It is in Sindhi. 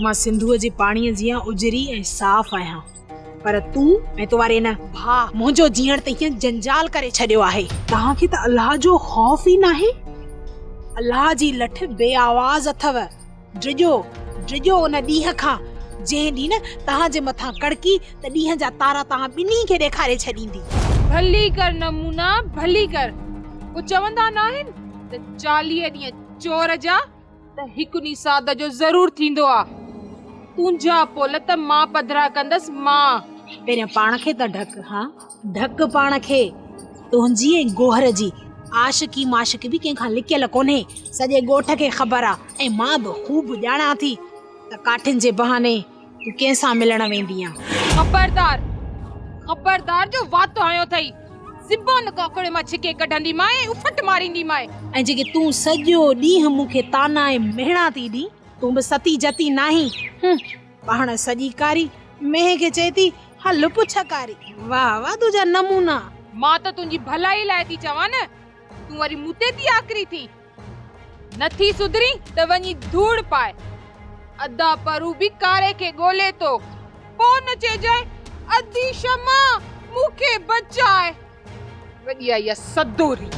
مان سنڌوء جي پاڻيء جيان اجري ۽ صاف آهيان، پر تون ۽ تو واري هن ڀاء منهنجو جيئڻ ته هيئن جنجال ڪري ڇڏيو آهي. توهان کي ته الله جو خوف ئي ناهي. الله جي لٺ بي آواز اٿو. ڊڄو، ڊڄو ان ڏينهن کان، جنهن ڏينهن توهان جي مٿان ڪڙڪي ته ڏينهن جا تارا توهان ٻنهي کي ڏيکاري ڇڏيندي. ڀلي ڪر نمونا، ڀلي ڪر. پوء چوندا ناهن ته 40 ڏينهن چور جا ته هڪ ڏينهن ساڌ جو ضرور ٿيندو آ. تنهنجا پول ته مان پڌرا ڪندس مان. پهريان پاڻ کي ته ڍڪ ها، ڍڪ پاڻ کي. تنهنجي ۽ گوهر جي عاشقي معاشقي به ڪنهن کان لڪيل ڪونهي. سڄي ڳوٺ کي خبر آ ۽ مان به خوب ڄاڻان ٿي ته ڪاٺين جي بهاني تون ڪنهن سان ملڻ ويندي آن. خبردار! خبردار جو وات هنيو اٿئي. زبان ڪاڪڙي مان ڇڪي ڪڍنديمانء ۽ اڦٽ مارينديمانء. ۽ جيڪي تون سڄو ڏينهن مون کي طعنا ۽ مهڻا ٿي ڏين، تون به ستي جتي ناهين. هون! پاڻ سڄي ڪاري، مينهن کي چئي ٿي، هل پڇ ڪاري. واهه واهه تنهنجا نمونا. مان ته تنهنجي ڀلائي لاء ٿي چوان نه، تون وري مون تي ٿي آڪري ٿين. نه ٿي سڌرين ته وڃي ڌوڙ پاء. ادا پرو به ڪاري کي ڳولي ٿو. پوء نه چئجانء ادي شمع مون کي بچاء. وڏي آئي آ سدوري.